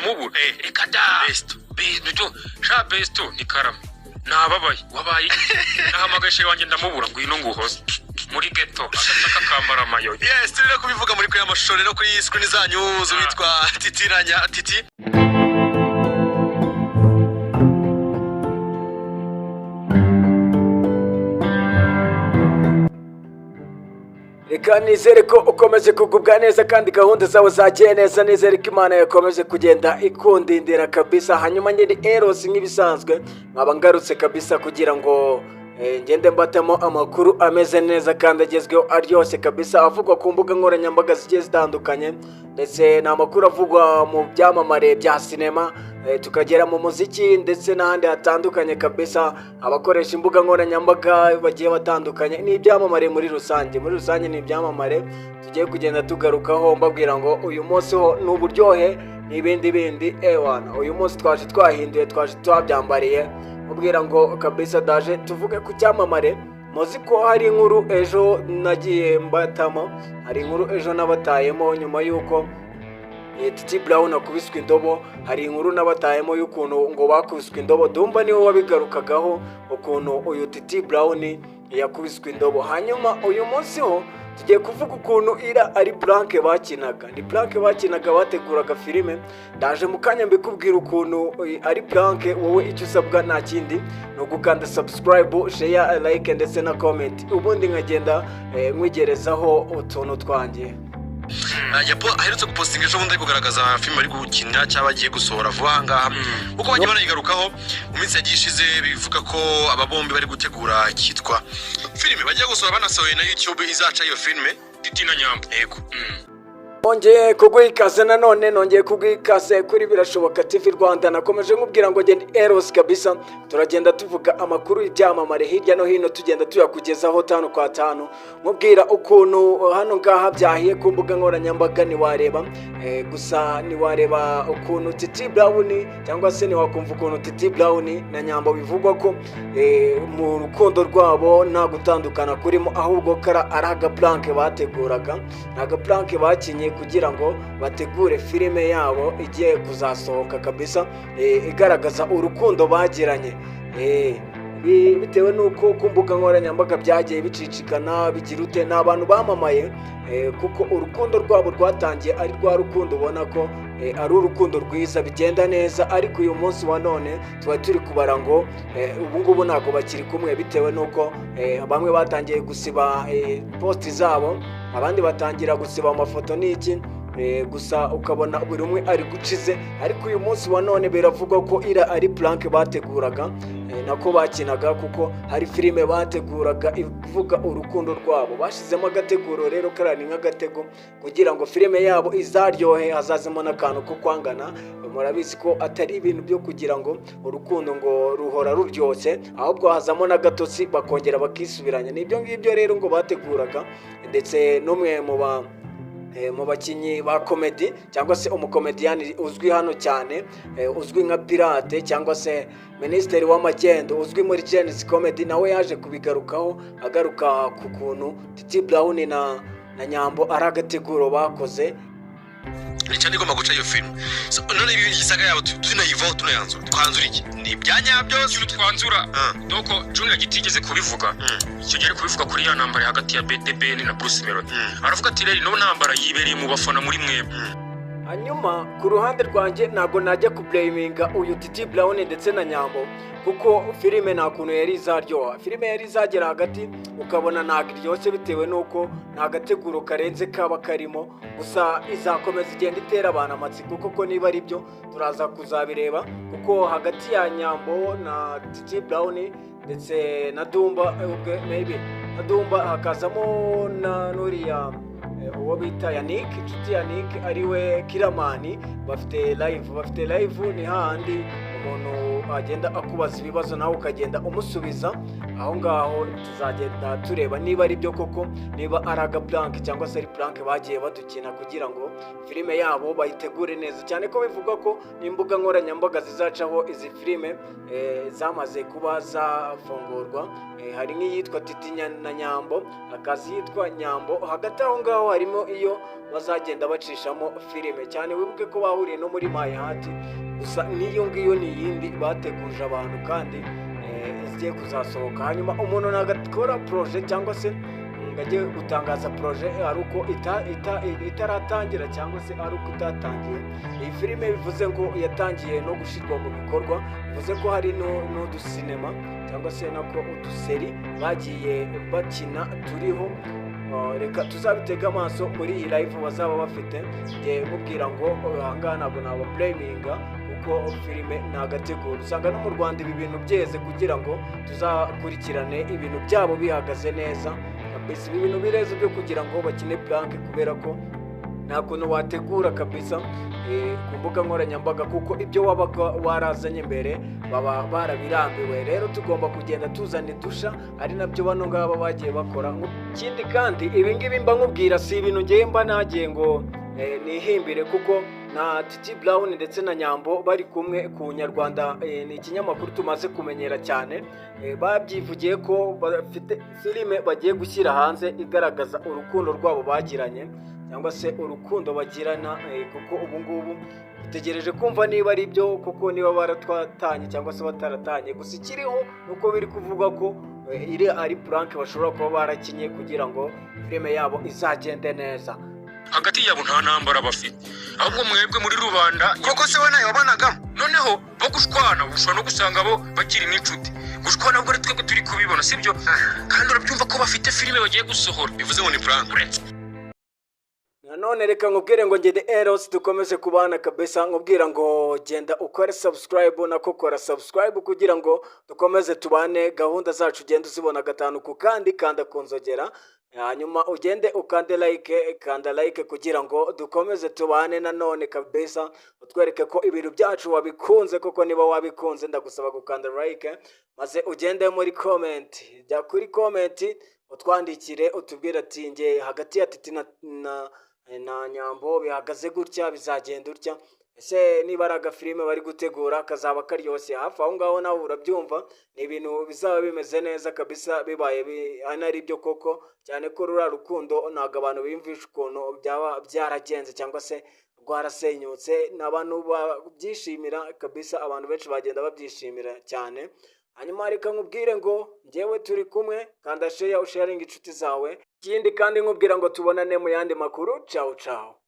Mubura. Reka da. Besto besto sha besto ni karame, nababaye wabaye nahamagaye chéri wanjye ndamubura, ngwino nguhoze muri ghetto agasaka kambara amayoyo. Yes, turi no kubivuga muri kuri amashusho rero kuri screen zanyu z'uwitwa Titi Ranya Titi. Reka nizere ko ukomeje kugubwa neza kandi gahunda zawe zagiye neza. Nizere ko Imana yakomeje kugenda ikundindira kabisa. Hanyuma nyiri Eros nk'ibisanzwe nkaba ngarutse kabisa kugira ngo ngende mbatamo amakuru ameze neza kandi agezweho, aryoshye kabisa, avugwa ku mbuga nkoranyambaga zigiye zitandukanye, ndetse ni amakuru avugwa mu byamamare bya sinema, tukagera mu muziki ndetse n'ahandi hatandukanye kabisa. Abakoresha imbuga nkoranyambaga bagiye batandukanye ni ibyamamare muri rusange, muri rusange ni ibyamamare tugiye kugenda tugarukaho. Mbabwira ngo uyu munsi ho ni uburyohe n'ibindi bindi. Ewana, uyu munsi twaje twahinduye, twaje twabyambariye. Mubwira ngo kabisa daje tuvuge ku cyamamare. Muzi ko hari inkuru ejo nagiye mbatamo, hari inkuru ejo nabatayemo nyuma y'uko Titi Brown akubiswe indobo. Hari inkuru nabatayemo y'ukuntu ngo bakubiswe indobo. Dumba niwe wabigarukagaho, ukuntu uyu Titi Brown yakubiswe indobo. Hanyuma uyu munsi ho tugiye kuvuga ukuntu ira ari prank bakinaga, ni prank bakinaga, bateguraga filime. Ndaje mu kanya mbikubwira ukuntu ari prank. Wowe icyo usabwa nta kindi ni ugukanda subscribe, share, like ndetse na comment, ubundi nkagenda nkwigerezaho utuntu twanjye. Yapo aherutse gupostinga ejo bundi ari kugaragaza filime ari gukina cyangwa agiye gusohora vuba aha ngaha, kuko bagiye banayigarukaho mu minsi yagiye ishize, bivuga ko aba bombi bari gutegura icyitwa filime bagiye gusohora, banasohoye na YouTube izaca iyo filime. Titi na Nyambo. Yego. Nongeye kuguha ikaze nanone, nongeye kuguha ikaze kuri Birashoboka TV Rwanda. Nakomeje nkubwira ngo genda Eros kabisa, turagenda tuvuga amakuru y'ibyamamare hirya no hino, tugenda tuyakugezaho tanu kwa tanu. Nkubwira ukuntu hano ngaha byahiye ku mbuga nkoranyambaga. Ntiwareba gusa, ntiwareba ukuntu Titi Brown cyangwa se ntiwakumva ukuntu Titi Brown na Nyambo bivugwa ko mu rukundo rwabo nta gutandukana kurimo, ahubwo kara ari agaprank bateguraga, ni agaprank bakinye kugira ngo bategure filime yabo igiye kuzasohoka kabisa, igaragaza urukundo bagiranye. Bitewe n'uko ku mbuga nkoranyambaga byagiye bicicikana bigira ute, ni abantu bamamaye, kuko urukundo rwabo rwatangiye ari rwa rukundo ubona ko ari urukundo rwiza, bigenda neza, ariko uyu munsi wa none tuba turi kubara ngo ubu ngubu ntabwo bakiri kumwe, bitewe n'uko bamwe batangiye gusiba posti zabo, abandi batangira gusiba amafoto n'iki. Gusa ukabona buri umwe ari gucize. Ariko uyu munsi wa none biravugwa ko ira ari prank bateguraga, nako bakinaga, kuko hari filime bateguraga ivuga urukundo rwabo. Bashyizemo agateguro rero, kariya ni nk'agatego kugira ngo filime yabo izaryohe, hazazemo n'akantu ko kwangana. Murabizi ko atari ibintu byo kugira ngo urukundo ngo ruhora ruryoshye, ahubwo hazamo n'agatotsi bakongera bakisubiranya. Ni ibyo ngibyo rero ngo bateguraga. Ndetse n'umwe mu bakinnyi ba comedy cyangwa se umukomediyani uzwi hano cyane, uzwi nka Pirate cyangwa se Minisitiri w'Amagendo, uzwi muri Gen-Z Comedy, nawe yaje kubigarukaho, agaruka ku kuntu Titi Brown na Nyambo ari agateguro bakoze. Ni cyane igomba guca iyo filime. So, none ibi gisaga yabo tunayivaho, tunayanzura, twanzura iki? Ni ibya nyabyo? Ikintu twanzura, doko Junior gitigeze kubivuga icyo gihe, ari kubivuga kuri ya ntambara hagati ya BDBN na Bruce Melody, aravuga ati rero ino ntambara yibereye mu bafana muri mwebwe. Hanyuma ku ruhande rwanjye ntabwo najya kublaminga uyu Titi Brown ndetse na Nyambo, kuko filime nta kuntu yari izaryoha. Filime yari izagera hagati ukabona ntabwo iryoshye, bitewe n'uko nta gateguro karenze kaba karimo. Gusa izakomeza igenda itera abantu amatsiko, kuko niba ari byo turaza kuzabireba, kuko hagati ya Nyambo na Titi Brown ndetse na Dumba, ubwe maybe na Dumba, hakazamo na nuriya uwo bita Yannick, inshuti Yannick ariwe Kiramani, bafite live, bafite live. Ni hahandi umuntu agenda akubaza ibibazo, nawe ukagenda umusubiza aho ngaho. Tuzagenda tureba niba ari byo koko, niba ari agaprank cyangwa se ari prank bagiye badukina kugira ngo filime yabo bayitegure neza, cyane ko bivugwa ko n'imbuga nkoranyambaga zizacaho izi filime zamaze kuba zafungurwa. Hari nk'iyitwa Titi na Nyambo, hakaza iyitwa Nyambo. Hagati aho ngaho harimo iyo bazagenda bacishamo filime, cyane wibuke ko bahuriye no muri My Heart. Gusa n'iyo ngiyo ni iyindi bateguje abantu kandi zigiye kuzasohoka. Hanyuma umuntu ntabwo akora projet cyangwa se ngo ajye gutangaza projet ari uko itaratangira cyangwa se ari uko itatangiye. Iyi filime bivuze ngo yatangiye no gushyirwa mu bikorwa, bivuze ko hari n'udusinema cyangwa se nako uduseri bagiye bakina turiho. Reka tuzabitega amaso muri iyi live bazaba bafite. Njye mubwira ngo ahangaha ntabwo nabablaminga, kuko filime ni agateguro. Usanga no mu Rwanda ibi bintu byeze kugira ngo tuzakurikirane ibintu byabo bihagaze neza kabisa. Ibi bintu bireze byo kugira ngo bakine prank, kubera ko nta kuntu wategura kabisa ku mbuga nkoranyambaga, kuko ibyo wabaga warazanye mbere baba barabirambiwe. Rero tugomba kugenda tuzana idusha, ari nabyo bano ngaba bagiye bakora. Ikindi kandi, ibi ngibi mba nkubwira si ibintu ngiye mba nagiye ngo nihimbire, kuko na Titi Brown ndetse na Nyambo bari kumwe ku Nyarwanda, ni ikinyamakuru tumaze kumenyera cyane, babyivugiye ko bafite filime bagiye gushyira hanze igaragaza urukundo rwabo bagiranye cyangwa se urukundo bagirana, kuko ubu ngubu dutegereje kumva niba ari byo koko, niba baratwatanye cyangwa se bataratanye. Gusa ikiriho ni uko biri kuvugwa ko iri ari prank bashobora kuba barakinye kugira ngo filime yabo izagende neza. Hagati yabo nta ntambara bafite, ahubwo mwebwe muri rubanda. Koko se we nayo wabonagamo? Noneho bo gushwana, ushobora no gusanga bo bakiri n'inshuti. Gushwana ubwo ari twebwe turi kubibona, sibyo? Kandi urabyumva ko bafite filime bagiye gusohora. Bivuze ngo ni prank. Uretse Nanone reka nkubwire ngo ngende Eros, dukomeze kubana kabisa. Nkubwira ngo genda ukore subscribe, nako kora subscribe kugira ngo dukomeze tubane. Gahunda zacu ugende uzibona gatanu ku kandi. Kanda ku nzogera, hanyuma ugende ukande like, kanda like kugira ngo dukomeze tubane. Nanone kabisa utwereke ko ibintu byacu wabikunze koko. Niba wabikunze, ndagusaba gukanda like, maze ugende muri comment, jya kuri comment utwandikire, utubwire ati: "Nge hagati ya Titi na Nyambo bihagaze gutya, bizagenda utya." Ese niba ari agafilime bari gutegura kazaba karyoshye? Hafi aho ngaho nawe urabyumva, ni ibintu bizaba bimeze neza kabisa bibaye anari byo koko, cyane ko ruriya rukundo ntabwo abantu biyumvisha ukuntu byaba byaragenze cyangwa se rwarasenyutse. Ni abantu babyishimira kabisa, abantu benshi bagenda babyishimira cyane. Hanyuma reka nkubwire ngo njyewe turi kumwe, kanda share, usharinga inshuti zawe. Ikindi kandi nkubwira ngo tubonane mu yandi makuru. Ciao ciao.